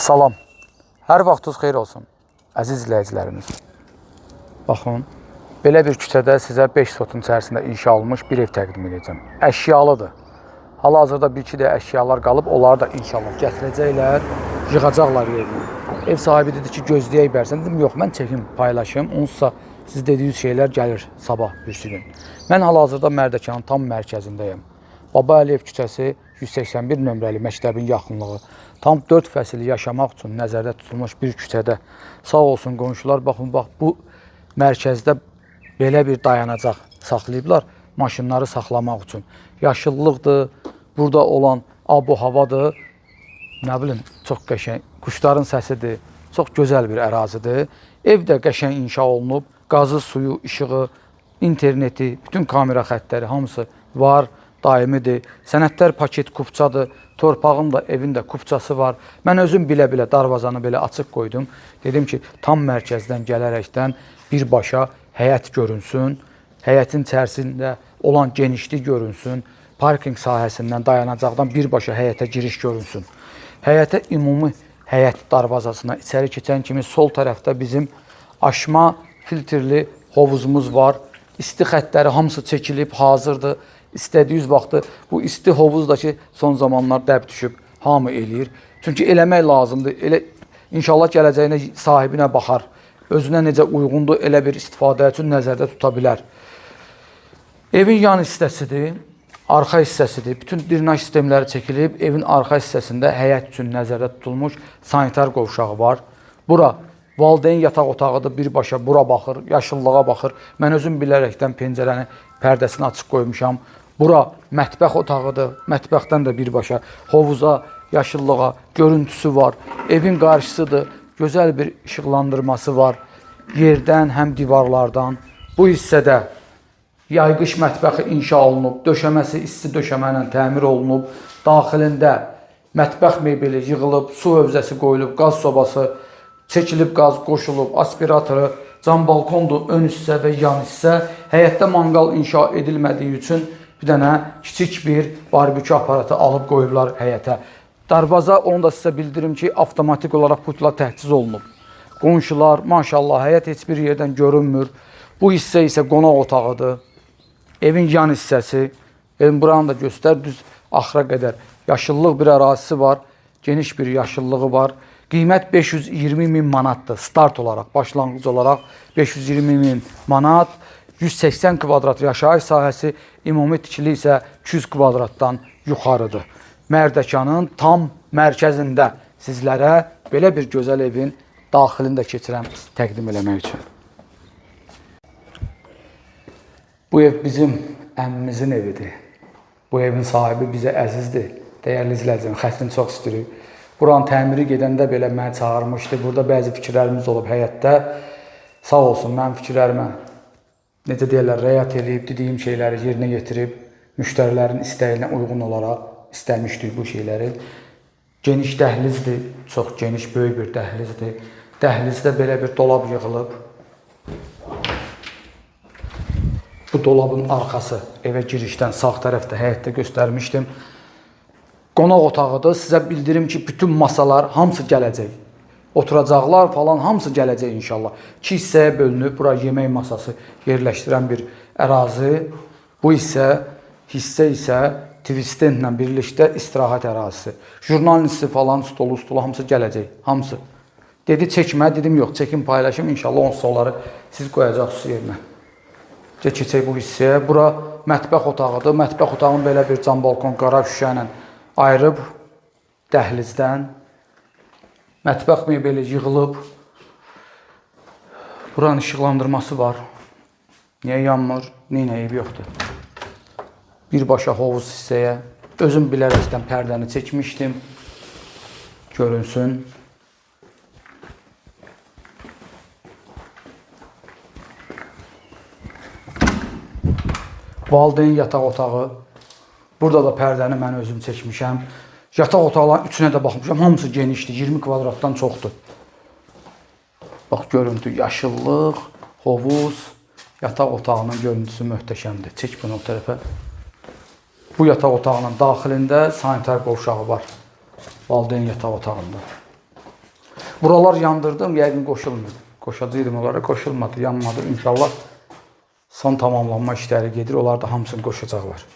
Salam. Hər vaxtınız xeyir olsun, əziz izləyicilərimiz. Baxın, belə bir küçədə sizə 5 sotun içərisində inşa olunmuş bir ev təqdim edəcəm. Əşyalıdır. Hal-hazırda bir-iki də əşyalar qalıb, onları da inşallah gətirəcəklər, yığacaqlar yerinə. Ev sahibi dedi ki, gözləyək bərsən. Dedim, yox, mən çəkim, paylaşım. Onsa siz dediyiniz şeylər gəlir sabah, birisi gün. Mən hal-hazırda Mərdəkanın tam mərkəzindəyəm. Baba Əliyev küçəsi 181 nömrəli məktəbin yaxınlığı. Tam 4 fəsil yaşamaq üçün nəzərdə tutulmuş bir küçədə. Sağ olsun qonşular, baxın, bax bu mərkəzdə belə bir dayanacaq saxlayıblar maşınları saxlamaq üçün. Yaşıllıqdır, burada olan ab-havadır. Nə bilim, çox qəşəng quşların səsidir. Çox gözəl bir ərazidir. Ev də qəşəng inşa olunub. Qazı, suyu, işığı, interneti, bütün kamera xəttləri hamısı var, daimidir. Sənədlər paket kupçadır. Torpağın da, evin də kupçası var. Mən özüm bilə-bilə darvazanı belə açıq qoydum. Dedim ki, tam mərkəzdən gələrəkdən birbaşa həyət görünsün. Həyətin içərisində olan genişlik görünsün. Parking sahəsindən, dayanacaqdan birbaşa həyətə giriş görünsün. Həyətə ümumi həyət darvazasına içəri keçən kimi sol tərəfdə bizim aşma filtrli hovuzumuz var. İsti xəttləri hamısı çəkilib, hazırdır. İstədiyiniz vaxtı bu isti hovuz da ki son zamanlar dəb düşüb, hamı eləyir. Çünki eləmək lazımdır. Elə inşallah gələcəyinə sahibinə baxar. Özünə necə uyğundur, elə bir istifadə üçün nəzərdə tuta bilər. Evin yan hissəsidir, arxa hissəsidir. Bütün drenaj sistemləri çəkilib. Evin arxa hissəsində həyət üçün nəzərdə tutulmuş sanitar qovşağı var. Bura valideyn yataq otağıdır, birbaşa bura baxır, yaşıllığa baxır. Mən özüm bilərəkdən pəncərəni pərdəsini açıq qoymuşam. Bura mətbəx otağıdır. Mətbəxdən də birbaşa hovuza, yaşıllığa görüntüsü var. Evin qarşısıdır. Gözəl bir işıqlandırması var. Yerdən, həm divarlardan. Bu hissədə yayqış mətbəxi inşa olunub, döşəməsi isti döşəmə ilə təmir olunub, daxilində mətbəx mebeli yığılıb, su hövzəsi qoyulub, qaz sobası çəkilib, qaz qoşulub, aspiratoru, cam balkondur, ön hissə və yan hissə. Həyətdə manqal inşa edilmədiyi üçün bir dənə kiçik bir barbekü aparatı alıb qoyublar həyətə. Darvaza, onu da sizə bildirim ki, avtomatik olaraq pultla təchiz olunub. Qonşular, maşallah, həyət heç bir yerdən görünmür. Bu hissə isə qonaq otağıdır. Evin yan hissəsi, evin buranı da göstər, düz axıra qədər yaşıllıq bir ərazisi var, geniş bir yaşıllığı var. Qiymət 520 min manatdır, start olaraq, başlanğıc olaraq 520 min manat, 180 kvadrat yaşayış sahəsi, ümumi tikili isə 200 kvadratdan yuxarıdır. Mərdəkanın tam mərkəzində sizlərə belə bir gözəl evin daxilini də keçirəm təqdim eləmək üçün. Bu ev bizim əmmimizin evidir. Bu evin sahibi bizə əzizdir. Dəyərli izləyicilər, xətrini çox istəyirik. Buranın təmiri gedəndə belə məni çağırmışdı. Burada bəzi fikirlərimiz olub həyətdə. Sağ olsun mənim fikirlərimə necə deyirlər, riayət eləyib, dediyim şeyləri yerinə yetirib, müştərilərin istəyinə uyğun olaraq istəmişdik bu şeyləri. Geniş dəhlizdir, çox geniş, böyük bir dəhlizdir. Dəhlizdə belə bir dolab yığılıb. Bu dolabın arxası evə girişdən sağ tərəfdə həyətdə göstərmişdim. Qonaq otağıdır. Sizə bildirim ki, bütün masalar hamısı gələcək. Oturacaqlar falan hamısı gələcək inşallah. İki hissəyə bölünüb, bura yemək masası yerləşdirən bir ərazi. Bu hissə isə TV stendlə birlikdə istirahət ərazisi. Jurnalisti falan, stolu, stolu hamısı gələcək, hamısı. Dedi çəkmə, dedim yox, çəkim paylaşım inşallah onsuz onları siz qoyacaqsınız yerinə. Keçək bu hissəyə. Bura mətbəx otağıdır. Mətbəx otağını belə bir cam balkon qara şüşə ilə ayırıb dəhlizdən. Mətbəx mebeli yığılıb. Buranın işıqlandırması var. Niyə yanmır? Neynə eybi yoxdur. Birbaşa hovuz hissəyə. Özüm bilərəkdən pərdəni çəkmişdim. Görünsün. Valideyn yataq otağı. Burada da pərdəni mən özüm çəkmişəm. Yataq otaqlarının üçünə də baxmışam. Hamısı genişdir. 20 kvadratdan çoxdur. Bax görüntü, yaşıllıq, hovuz, yataq otağının görüntüsü möhtəşəmdir. Çək bunu o tərəfə. Bu yataq otağının daxilində sanitar qovşağı var. Valideyn yataq otağında. Buralar yandırdım, yəqin qoşulmur. Qoşacaqdım onlara, qoşulmadı, yanmadı. İnşallah son tamamlanma işləri gedir. Onlar da hamısını qoşacaqlar.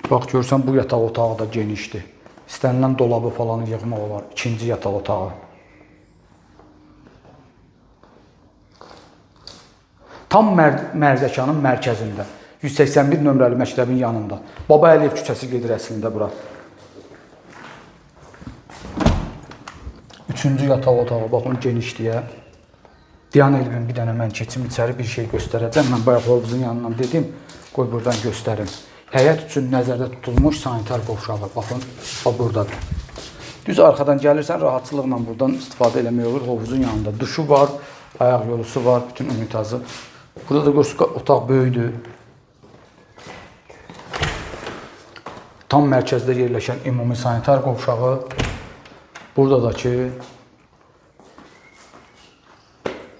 Bax görsən bu yataq otağı da genişdir. İstənilən dolabı falan yığmaq olar. İkinci yataq otağı. Tam Mərdəkanın mərkəzində. 181 nömrəli məktəbin yanında. Baba Əliyev küçəsi gedir əslində bura. Üçüncü yataq otağı, baxın genişliyə. Diyan Elvin, bir dənə mən keçim içəri, bir şey göstərəcəm. Mən bayaq hovuzun yanından dedim, qoy buradan göstərim. Həyət üçün nəzərdə tutulmuş sanitar qovşağı. Baxın, o buradadır. Düz arxadan gəlirsən, rahatçılıqla buradan istifadə eləmək olur hovuzun yanında. Duşu var, ayaq yolusu var, bütün unitazı. Burada da görürsünüz, otaq böyükdür. Tam mərkəzdə yerləşən ümumi sanitar qovşağı. Burada da ki,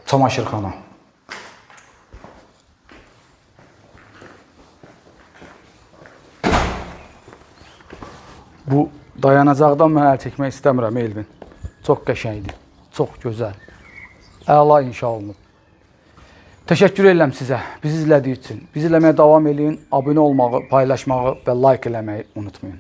çamaşırxana. Bu dayanacaqdan mən əl çəkmək istəmirəm Elvin. Çox qəşəngdir, çox gözəl. Əla inşa olunub. Təşəkkür edirəm sizə bizi izlədiyi üçün. Bizi izləməyə davam eləyin. Abunə olmağı, paylaşmağı və like eləməyi unutmayın.